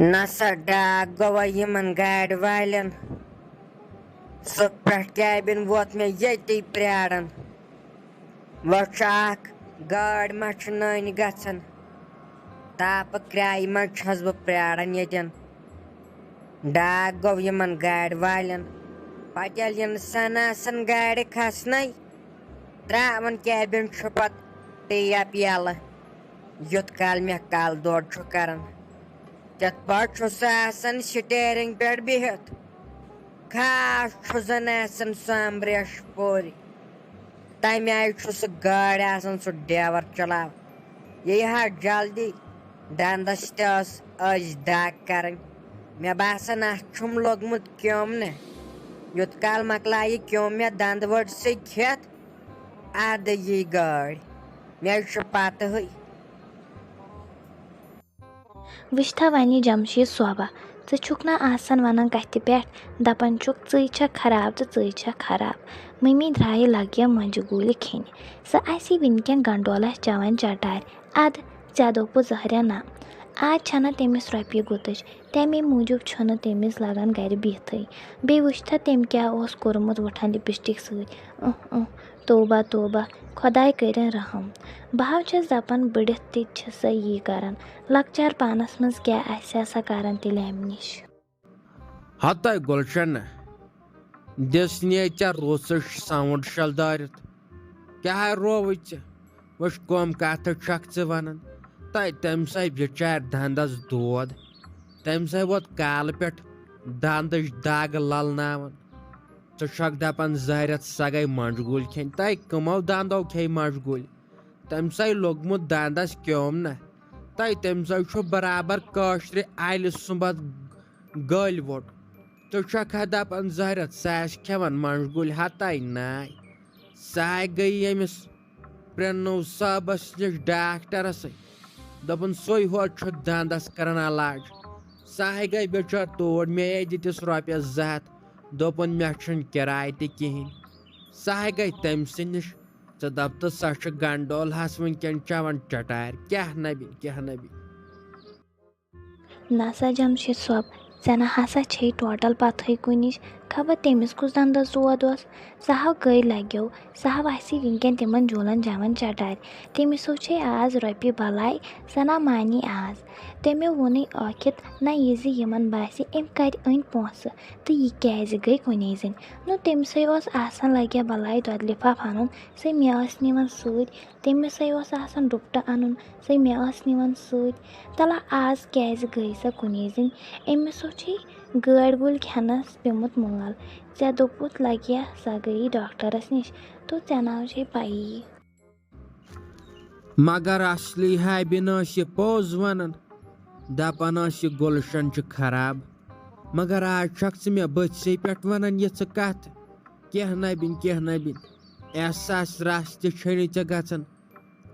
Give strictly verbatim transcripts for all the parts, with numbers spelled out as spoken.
نسا ڈاکھ گوٚوا یِمن گاڑِ والٮ۪ن۔ سُہ پٮ۪ٹھ کیبن ووت مےٚ ییٚتی پرٛاران۔ وۄنۍ چھُ اکھ گٲڑۍ ما چھِ نٔنۍ گژھان؟ تاپہٕ کرٛایہِ منٛز چھَس بہٕ پرٛاران ییٚتٮ۪ن۔ ڈاکھ گوٚو یِمن گاڑِ والٮ۪ن۔ پتہٕ ییٚلہِ اِنسان آسان گاڑِ کھسنَے، ترٛاوان کیبن چھُ پتہٕ ٹیپ یَلہٕ، یُتھ کال مےٚ کَلہٕ دود چھُ کران۔ تِتھ پٲٹھۍ چھُ سُہ آسان سٹیرنگ پٮ۪ٹھ بِہِتھ۔ خاص چھُ زن آسان سامبریش پورِ۔ تمہِ آیہِ چھُ سُہ گٲڑۍ آسان سُہ ڈیور چلاوان۔ یہِ ہا جلدی دندس تہِ ٲس أزۍ دگ کرٕنۍ۔ مےٚ باسان، اتھ چھُم لوٚگمُت کیوٚم نہ۔ یوٚت کال مۄکلایہِ کیوٚم مےٚ دندٕ ؤٹ سۭتۍ کھٮ۪تھ، ادٕ یی گٲڑۍ۔ مےٚ چھُ پتہٕے۔ وٕچھتھا وَنہِ جمشیٖد صٲبہ، ژٕ چھُکھ نہ آسان وَنان کَتھِ پٮ۪ٹھ، دَپان چھُکھ، ژٕے چھَکھ خراب تہٕ ژٕے چھَکھ خراب۔ مٔمی درٛایہِ لَگہِ مۄنجہِ گوٗلہِ کھیٚنہِ۔ سۄ آسہِ وٕنکٮ۪ن گنڈولَس چٮ۪وان چٹارِ۔ اَدٕ ژےٚ دوٚپُتھ زہریا نہ۔ آز چھَنہ تٔمِس رۄپیہِ گُتٕج، تَمے موٗجوٗب چھُنہٕ تٔمِس لَگان گَرِ بِہتھٕے۔ بیٚیہِ وٕچھتھا تٔمۍ کیٛاہ اوس کوٚرمُت وٕٹھان لِپسٹِک سۭتۍ۔ اُہ اُہ، توبہ توبہ، خۄداے کٔرِن رحم۔ بہٕ ہا چھَس دَپان بٔڑِتھ تہِ چھِ سۄ یی کَران۔ لۄکچار پانَس منٛز کیٛاہ آسہِ ہا سۄ کَران تیٚلہِ اَمہِ نِش؟ ہتاے گُلشن، دِس نے ژےٚ روٚژٕش ساوُنٛڈ شل دٲرِتھ۔ کیٛاہ رووُے ژےٚ؟ وٕچھ، کۄم کتھٕ چھکھ ژٕ ونان؟ تَے تٔمۍ سٕے بِچارِ دندس دود۔ تٔمۍ سٕے ووت کالہٕ پٮ۪ٹھ دندٕچ دگ للناوان۔ ژٕ چھکھ دپان زہرٮ۪تھ سۄ گٔے مۄنجہِ گوٗلۍ کھیٚنۍ۔ تَے کٕمو دندو کھیٚیہِ مۄنجہِ گوٗلۍ؟ تٔمۍ سٕے لوٚگمُت دندس کیوٚم نہ۔ تَے تٔمۍ سٕے چھُ برابر کٲشرِ الہِ سُمب اتھ گٔلۍ ووٚٹ۔ ژٕ چھکھا دپان زہرٮ۪تھ سۄ آسہِ کھٮ۪وان مۄنجہِ گوٗلۍ؟ ہتاے ناے۔ سۄ ہاے گٔے ییٚمِس پرٛنو صٲبس نِش ڈاکٹرسٕے۔ دوٚپُن، سُے ہوت چھُ دندس کران علاج۔ سۄ ہاے گٔے بِچٲر توٗرۍ، مےٚ دِتِس رۄپیس زٕ ہتھ۔ دوٚپُن، مےٚ چھُنہٕ کِراے تہِ کِہیٖنۍ۔ سۄ ہاے گٔے تٔمۍ سٕے نِش۔ ژٕ دپ تہٕ، سۄ چھِ گنڈولہس وٕنکٮ۪ن چٮ۪وان چٹارِ۔ کیٛاہ نبی، کیٛاہ نبی۔ نسا جمشید صٲب، ژےٚ نہ ہسا چھے ٹوٹل پتہٕے کُنِچ۔ خبر تٔمِس کُس دندس دود اوس۔ سۄ ہا گٔے لگیو، سۄ ہا آسی وٕنکٮ۪ن تِمن جوٗلن جوان چٹارِ۔ تٔمِس ہو چھے آز رۄپیہِ بلاے، سۄ نہ مانی آز۔ تٔمۍ ووٚنُے ٲکھِتھ نہ یہِ زِ یِمن باسہِ أمۍ کتہِ أنۍ پونٛسہٕ تہٕ یہِ کیازِ گٔے کُنے زٔنۍ۔ نو تٔمۍ سٕے اوس آسان لگیا بلاے دۄدٕ لفاف انُن، سۄ مےٚ ٲس نِوان سۭتۍ۔ تٔمِس سٕے اوس آسان ڈُپٹہٕ انُن، سۄ مےٚ ٲس نِوان سۭتۍ۔ تلہ آز کیازِ گٔے سۄ کُنے زٔنۍ؟ أمِس ہو چھے گٲڑۍ گوٗلۍ کھٮ۪نس پیومُت مٲل۔ ژےٚ دوٚپُتھ لگیا سۄ گٔیی ڈاکٹرس نِش، تو ژےٚ نہ ہو چھے پیی۔ مگر اصلی ہابِن ٲس یہِ پوٚز ونان، دپان ٲس یہِ گُلشن چھِ خراب۔ مگر آز چھکھ ژٕ مےٚ بٔتھۍ سٕے پٮ۪ٹھ ونان یِژھٕ کتھٕ۔ کینٛہہ نبِن، کینٛہہ نبِن، احساس رژھ تہِ چھے نہٕ ژےٚ گژھان۔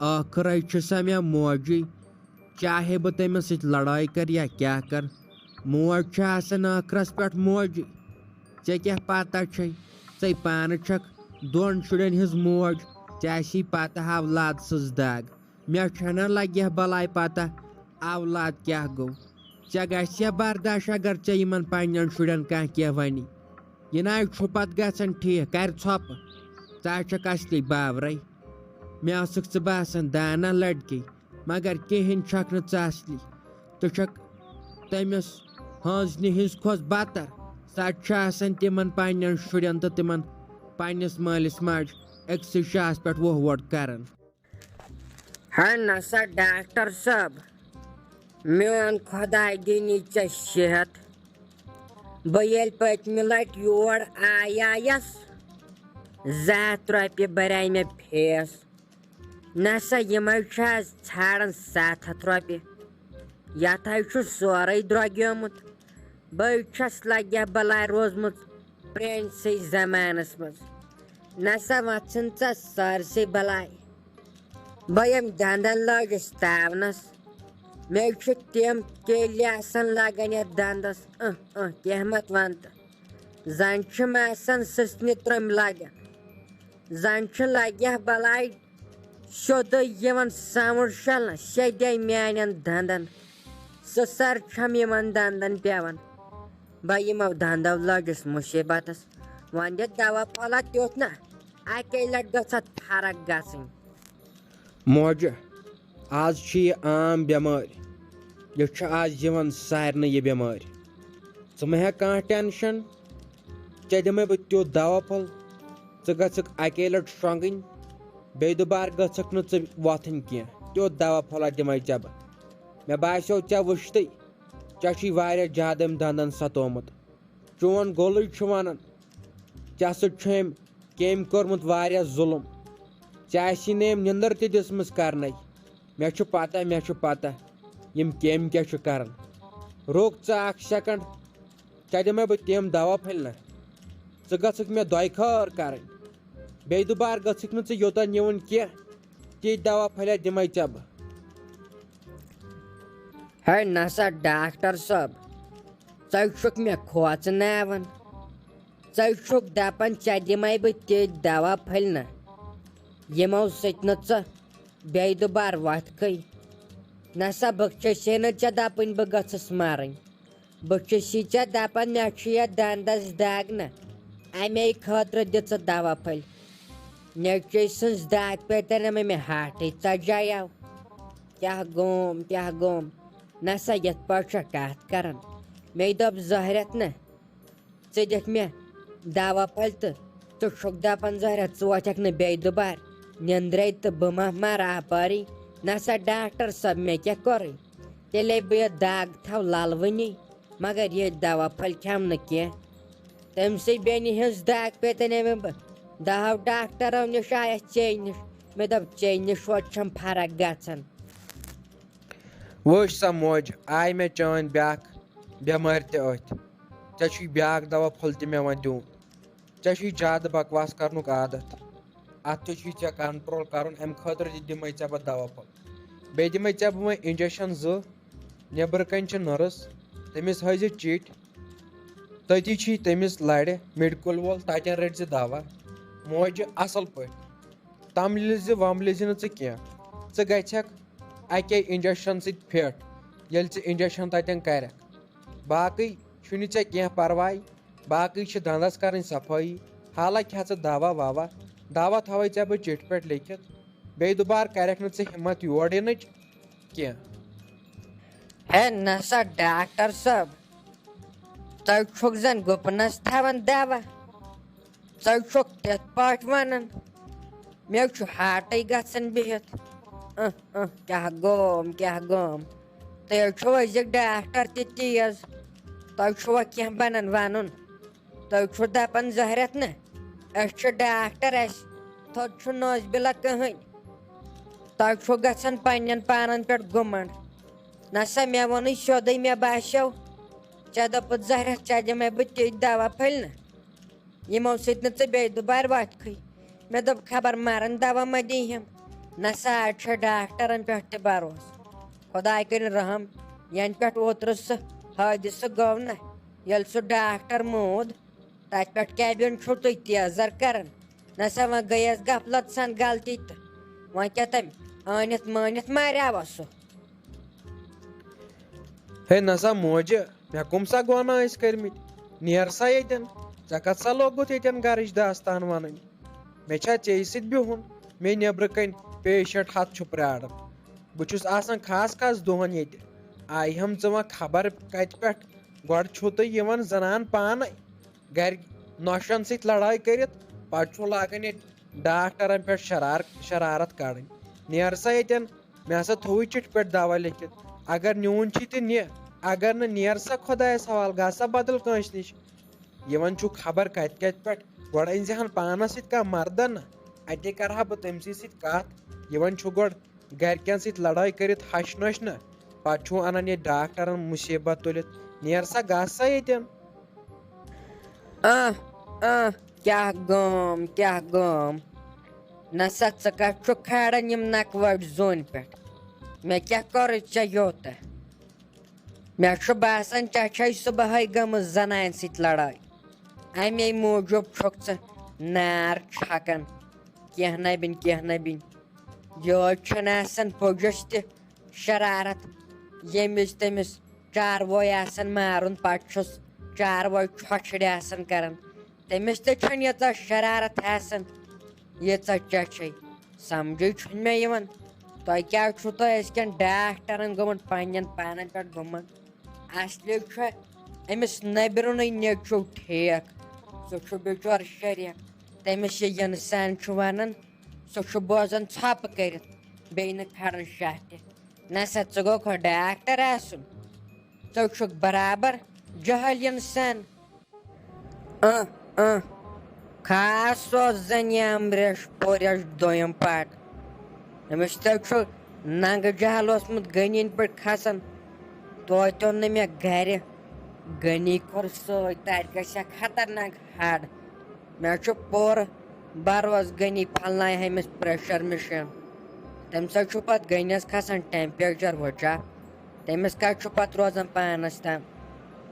ٲخرے چھِ سۄ مےٚ موجی، چاہے بہٕ تٔمِس سۭتۍ لڑٲے کرٕ یا کیٛاہ کرٕ۔ موج چھِ آسان ٲخرس پٮ۪ٹھ موجی۔ ژےٚ کیٛاہ پتہ چھے؟ ژے پانہٕ چھکھ دۄن شُرٮ۪ن ہٕنٛز موج، ژےٚ آسی پتہ اولاد سٕنٛز دگ۔ مےٚ چھنہ لگہِ ہا بلاے پتہ اولاد کیٛاہ گوٚو۔ ژےٚ گژھِ ہا برداش اگر ژےٚ یِمن پننٮ۪ن شُرٮ۪ن کانٛہہ کینٛہہ ونی۔ یہِ نہ چھُ پتہٕ گژھان ٹھیٖک، کرِ ژھۄپہٕ۔ ژٕ ہا چھکھ اصلی باورے۔ مےٚ ٲسٕکھ ژٕ باسان دانا لڑکی، مگر کِہیٖنۍ چھکھ نہٕ ژٕ اصلی۔ ژٕ چھکھ تٔمِس ہٲنزنہِ ہٕنٛز کھۄتہٕ بدتر۔ سۄ چھِ آسان تِمن پننٮ۪ن شُرٮ۪ن تہٕ تِمن پننِس مٲلِس ماجہِ أکسٕے شاہس پٮ۪ٹھ ووہ ووٹ کران۔ ہے نسا ڈاکٹر صٲب، میون خۄداے دِنی ژےٚ صحت۔ بہٕ ییٚلہِ پٔتمہِ لٹہِ یور آیایس، زٕ ہتھ رۄپیہِ بریے مےٚ فیس۔ نسا یِمے چھِ آز ژھانڈان ستھ ہتھ رۄپیہِ۔ یتھ ہاے چھُ سورُے درۄگیومُت۔ بٔے چھَس لگیا بلاے روٗزمٕژ پرٛٲنۍسٕے زمانس منٛز۔ نسا وژھن ژےٚ سٲرسٕے بلاے۔ بہٕ یِم دندن لٲجِس تاونس۔ مےٚ چھِ تِم کیلۍ آسان لگان یتھ دندس۔ اہ اہ، کینٛہہ مت ون تہٕ۔ زن چھِم آسان سٕژنہِ ترٛمۍ لگان۔ زن چھِ لگیا بلاے سیوٚدُے یِوان ساوُنٛڈ شلنہٕ سیٚدے میانٮ۪ن دندن۔ سٕسر چھم یِمن دندن پیوان۔ بہٕ یِمو دندو لٔجِس مُصیبتس۔ وۄنۍ دِ دوا پھوٚلہ تیُتھ نہ، اَکے لٹہِ گٔژھ اتھ فرق گژھٕنۍ۔ موجہِ، آز چھِ یہِ عام بٮ۪مٲرۍ۔ یہِ چھُ آز یِوان سارنٕے یہِ بٮ۪مٲرۍ۔ ژٕ مہ ہےٚ کانٛہہ ٹینشن۔ ژےٚ دِمے بہٕ تیُتھ دوا پھوٚل، ژٕ گژھکھ اَکے لٹہِ شۄنٛگٕنۍ، بیٚیہِ دُبارٕ گژھکھ نہٕ ژٕ وۄتھٕنۍ کینٛہہ۔ تیُتھ دوا پھوٚلہ دِمے ژےٚ بہٕ۔ مےٚ باسیو ژےٚ وٕچھتٕے، ژےٚ چھُے واریاہ زیادٕ أمۍ دندن ستومُت۔ چون گولٕے چھُ ونان، ژےٚ سۭتۍ چھُ أمۍ کٔمۍ کوٚرمُت واریاہ ظُلُم۔ ژےٚ آسی نہٕ أمۍ نِندٕر تہِ دِژمٕژ کرنَے۔ مےٚ چھُ پتہ، مےٚ چھُ پتہ، یِم کٔمۍ کیٛاہ چھِ کران۔ رُک ژٕ اکھ سیکنڈ، ژےٚ دِمے بہٕ تِم دوا پھٔلۍ نہ۔ ژٕ گژھکھ مےٚ دۄیہِ خٲر کرٕنۍ۔ بیٚیہِ دُبارٕ گژھکھ نہٕ ژٕ یوٚتن یِوُن کینٛہہ۔ تِتھۍ دوا پھٔلۍ دِمے ژےٚ بہٕ۔ ہے نسا ڈاکٹر صٲب، ژٕ چھُکھ مےٚ کھوژناوان۔ ژٕ چھُکھ دپان ژےٚ دِمے بہٕ تِتھۍ دوا پھٔلۍ نہ، یِمو سۭتۍ نہٕ ژٕ بیٚیہِ دُبارٕ وۄتھکھٕے۔ نسا بہٕ چھَسے نہٕ ژےٚ دپٕنۍ بہٕ گٔژھٕس مرٕنۍ۔ بہٕ چھُسی ژےٚ دپان مےٚ چھُ یتھ دندس دگ نہ، امے خٲطرٕ دِ ژٕ دوا پھٔلۍ۔ نیٚچوۍ سٕنٛز دگ پیٚتن مےٚ ہاٹٕے ژجایو۔ کیٛاہ گوم، کیٛاہ گوم؟ نسا یتھ پٲٹھۍ چھےٚ کتھ کران۔ مےٚ دوٚپ زہرٮ۪تھ نہ، ژٕ دِکھ مےٚ دوا پھٔلۍ تہٕ ژٕ چھُکھ دپان زہرٮ۪تھ ژٕ وۄتھکھ نہٕ بیٚیہِ دُبارٕ نِندرے تہٕ بہٕ ما مرٕ اپٲری؟ نسا ڈاکٹر صٲب، مےٚ کیٛاہ کوٚرُے؟ تیٚلے بہٕ یہِ دگ تھاو للوٕنی، مگر یہِ دوا پھٔلۍ کھٮ۪م نہٕ کینٛہہ۔ تٔمۍ سٕے بیٚنہِ ہٕنٛز دگ پیٚتن أمۍ بہٕ دہو ڈاکٹرو نِش آیس ژے نِش۔ مےٚ دوٚپ ژے نِش ووت چھم فرق گژھان۔ وٕچھ سا موج، آیہِ مےٚ چٲنۍ بیٛاکھ بٮ۪مٲرۍ تہِ أتھۍ۔ ژےٚ چھُے بیٛاکھ دوا پھوٚل تہِ مےٚ وۄنۍ دیُن۔ ژےٚ چھُے زیادٕ بکواس کرنُک عادت۔ اتھ تہِ چھُے ژےٚ کنٹرول کرُن، امہِ خٲطرٕ تہِ دِمے ژےٚ بہٕ دوا پھوٚل۔ بیٚیہِ دِمے ژےٚ بہٕ وۄنۍ انجیکشن زٕ۔ نیٚبرٕ کنہِ چھِ نٔرٕس، تٔمِس ہٲیزِ چِٹھۍ۔ تٔتی چھُے تٔمِس لرِ میڈیکل وول، تتٮ۪ن رٔٹۍ زِ دوا۔ موجہِ اصل پٲٹھۍ۔ تملہِ زِ وملہِ زِ نہٕ ژٕ کینٛہہ۔ ژٕ گژھکھ اکے انجیکشن سۭتۍ فٹ، ییٚلہِ ژٕ انجیکشن تتٮ۪ن کرکھ۔ باقٕے چھُنہٕ ژےٚ کینٛہہ پرواے، باقٕے چھِ دندس کرٕنۍ صفٲیی۔ حالہ کھےٚ ژٕ دوا ووا، دوا تھاوے ژےٚ بہٕ چِٹھۍ پٮ۪ٹھ لیکھِتھ۔ بیٚیہِ دُبارٕ کرکھ نہٕ ژٕ ہمت یور یِنٕچ کینٛہہ۔ ہے نسا ڈاکٹر صٲب، تُہۍ چھُکھ زن گُپنس تھاوان دوا؟ ژٕ چھُکھ تِتھ پٲٹھۍ وَنان، مےٚ چھُ ہاٹٕے گژھان بِہِتھ۔ اہ، اہ، کیٛاہ گوم، کیٛاہ گوم؟ تُہۍ چھِو أزِکۍ ڈاکٹر تہِ تیز، تۄہہِ چھُوا کینٛہہ بَنان وَنُن؟ تُہۍ چھِو دَپان زہرٮ۪تھ نہٕ، أسۍ چھِ ڈاکٹر، اَسہِ تھوٚد چھُ نوزبِلہ کٕہٕنۍ۔ تۄہہِ چھُو گژھان پنٛنٮ۪ن پانَن پٮ۪ٹھ گُمنٛڈ۔ نہ سا، مےٚ ووٚنُے سیوٚدُے، مےٚ باسیو، ژےٚ دوٚپُتھ زہرٮ۪تھ، ژےٚ دِمَے بہٕ تِتھۍ دَوا پھٔلۍ نہٕ۔ یِمو سۭتۍ نہٕ ژٕ بیٚیہِ دُبارٕ وۄتھکھٕے۔ مےٚ دوٚپ، خبر مَرَن دوا ما دِیہِ ہِم۔ نہ سا، آز چھُ ڈاکٹرَن پٮ۪ٹھ تہِ بروسہٕ۔ خۄداے کٔرِن رحم، یَنہٕ پٮ۪ٹھ اوترٕ سُہ حٲدثہٕ گوٚو نہ، ییٚلہِ سُہ ڈاکٹر موٗد، تَتہِ پٮ۪ٹھ کیٛاہ بیوٚن چھُو تُہۍ تیزر کَران؟ نہ سا، وۄنۍ گٔیَس غفلت سان غلطی تہٕ وۄنۍ کیٛاہ تَمہِ ٲنِتھ مٲنِتھ ماریٛاوا سُہ؟ ہے نہ سا موجہِ، مےٚ کٕم سا گۄناہ ٲسۍ کٔرمٕتۍ؟ نیر سا ییٚتٮ۪ن۔ ژےٚ کتھ سا لوگُتھ ییٚتٮ۪ن گرٕچ داستان ونٕنۍ؟ مےٚ چھا ژےٚ سۭتۍ بِہُن؟ مےٚ نیبرٕ کنۍ پیشنٹ ہتھ چھُ پراران۔ بہٕ چھُس آسان خاص خاص دۄہن ییٚتہِ۔ آیہِ ہم ژٕ وۄنۍ خبر کتہِ پٮ۪ٹھ؟ گۄڈٕ چھُو تُہۍ یِوان زنان پانے گرِ نۄشن سۭتۍ لڑٲے کٔرِتھ، پتہٕ چھُو لاگان ییٚتہِ ڈاکٹرن پٮ۪ٹھ شرار-، شرارت کڑٕنۍ۔ نیر سا ییٚتٮ۪ن۔ مےٚ ہسا تھووُے چِٹھِ پٮ۪ٹھ دوا لیکھِتھ۔ اگر نیوٗن چھی تہِ نہِ، اگر نہٕ، نیر سا خۄدایس حوالہٕ، گژھ سا بدل کٲنٛسہِ نِش۔ یِوان چھُ خبر کتہِ کتہِ پٮ۪ٹھ۔ گۄڈٕ أنۍ زِ ہن پانس سۭتۍ کانٛہہ مردہ نہ، اتے کرٕ ہا بہٕ تٔمۍ سٕے سۭتۍ کتھ۔ یِوان چھُ گۄڈٕ گرِکٮ۪ن سۭتۍ لڑٲے کٔرِتھ ہش نۄش نہ، پتہٕ چھُو انان ییٚتہِ ڈاکٹرن مُصیبت تُلِتھ۔ نیر سا، گژھ سا ییٚتٮ۪ن۔ آہ، آہ، کیٛاہ گام، کیٛاہ گام۔ نہ سا، ژٕ کتھ چھُکھ کھالان یِم نکوٲڑۍ زوٗنہِ پٮ۪ٹھ؟ مےٚ کیٛاہ کوٚرُے ژےٚ یوٗتاہ؟ مےٚ چھُ باسان، ژےٚ چھے صُبحٲے گٔمٕژ زنانہِ سۭتۍ لڑٲے۔ امے موٗجوٗب چھُکھ ژٕ نار چھکان۔ کینٛہہ نہ بِنۍ، کینٛہہ نہ بِنۍ۔ یوت چھُنہٕ آسان پوٚجس تہِ شرارت، ییٚمہِ وِزِ تٔمِس چاروٲے آسان مارُن، پتہٕ چھُس چاروٲے چھۄچھرِ آسان کران۔ تٔمِس تہِ چھَنہٕ ییٖژاہ شرارت آسان، ییٖژاہ ژےٚ چھے۔ سمجھے چھُنہٕ مےٚ یِوان، تۄہہِ کیٛاہ چھُو تۄہہِ أزکٮ۪ن ڈاکٹرن گوٚمُت پننٮ۪ن پانن پٮ۪ٹھ گوٚمُت؟ اصلی چھُ أمِس نیٚبرِمٕے نیٚچو ٹھیٖک، سُہ چھُ بِچور شریٖف۔ تٔمِس یہِ اِنسان چھُ ونان، سُہ چھُ بوزان ژھۄپہٕ کٔرِتھ، بیٚیہِ نہٕ کھڑان شاہ تہِ۔ نہ سا، ژٕ گوٚکھ ڈاکٹر آسُن، ژٕ چھُکھ برابر جہل اِنسان۔ اۭں، اۭں۔ خاص اوس زَن یہِ امریش پوریش دوٚیِم پاٹ۔ أمِس تہِ چھُ ننٛگہٕ جہل اوسمُت غنیَن پٮ۪ٹھ کھسان۔ توتہِ اوٚن نہٕ مےٚ گرِ۔ غنی کوٚر سۭتۍ، تَتہِ گژھِ ہا خطرناک ہڈ۔ مےٚ چھُ پوٗرٕ بروسہٕ غنی پھلنایہِ ہا أمِس پریشر مِشیٖن۔ تَمہِ سۭتۍ چھُ پتہٕ غنیَس کھسان ٹیمپریچر وٕچھا۔ تٔمِس کَتہِ چھُ پتہٕ روزان پانَس تام؟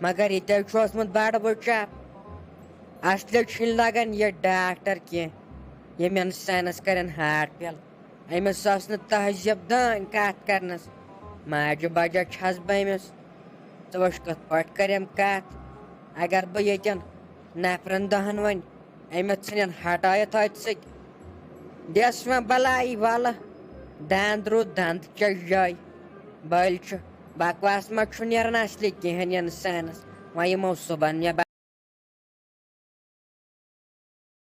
مگر یہِ تہِ چھُ اوسمُت بڑٕ وٕچھا۔ اصلی چھُنہٕ لگان یہِ ڈاکٹر کینٛہہ، ییٚمۍ اِنسانَس کَرن ہارٹ فیل۔ أمِس ٲس نہٕ تہذیٖب دٲنۍ کَتھ کَرنَس۔ ماجہِ بجا چھَس بہٕ أمِس۔ ژٕ وٕچھ کِتھ پٲٹھۍ کَرٮ۪م کَتھ۔ اگر بہٕ ییٚتٮ۪ن نفرَن دَہَن وَنہِ، أمِس ژھٕنن ہٹٲیِتھ اَتہِ سۭتۍ۔ دِس وۄنۍ بَلایی وَلہٕ، دَنٛد روٗد دَنٛد چَش جاے۔ بٔلۍ چھُ بکواس ما چھُ نیران اصلی کِہیٖنۍ اِنسانَس۔ وۄنۍ یِمو صُبحن مےٚ